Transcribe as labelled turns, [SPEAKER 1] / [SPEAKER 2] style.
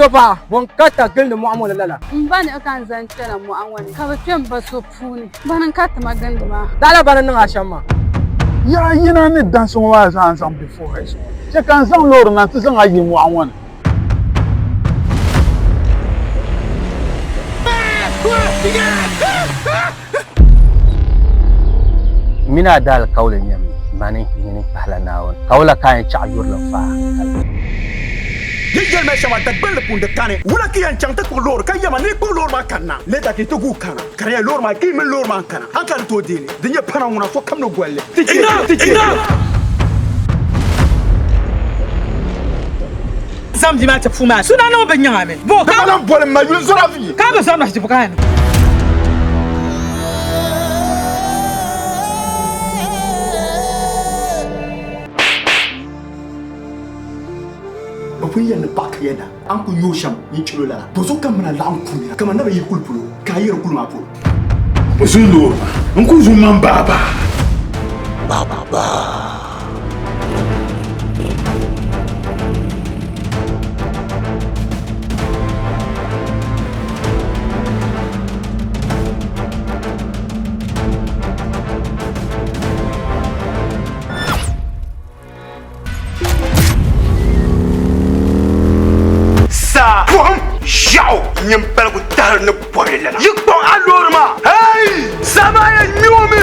[SPEAKER 1] Tinzuɣupaɣa, bɔ n-karita gilindi mɔɣu ŋɔ ni lala?
[SPEAKER 2] M ba niɣi ka n zaŋ kpɛla mɔɣu ŋɔ ni, ka bɛ kpe m ba so puuni. Bani n-kariti ma gilindi maa.
[SPEAKER 1] Daɣila bani n-niŋ a shɛm maa?
[SPEAKER 3] Yaa yina ni dansi ŋɔ maa zaa n-zaŋ be forest ŋɔ ni. Chɛ ka n zaŋ loori na nti zaŋ a yi mɔɣu ŋɔ ni.
[SPEAKER 4] M mini a daalikauli nyɛmi, mani, nyini, pahila Naawuni, ka wula ka a yɛn chaɣ yurilim faai hankali?
[SPEAKER 5] Yi yɛli ma shɛm a Dagbani puuni di kani, wula ka yɛn chaŋ ti kpuɣi loori ka yɛma ni yi kpuɣi loori maa kanna, later ka yi ti guui kana ka di nyɛla loori maa ka yi mini loori maa n-kana hankali ni tooi deei li, di nyɛ pana ŋuna sokam ni goli li ti chɛ ti chɛ.
[SPEAKER 6] Zaŋ bia maa ti puu maa suna niŋ bɛ nyaŋa mi. Bo ka.
[SPEAKER 5] Ka boli ma yuli zɔra vi.
[SPEAKER 6] Ka bɛ zɔri ma ti bukaani.
[SPEAKER 5] Bɛ pun yɛli ni paɣa ka yɛda, a ni kul yooi shɛm nyin chɛl o lala. Bɔzuɣu ka m min a laɣim kumya kaman naba yi kuli polo, ka a yi di kuli maa polo?
[SPEAKER 3] Bɛ zuyi loori maa n-kul zu man baabaa.
[SPEAKER 5] Baabaa. Saa pɔhim ʒiɛɣu nyin paligu tahiri ni bɔbili lana. Yi kpuɣi a loori maa, hei! Saa maa yɛn ŋme o mi.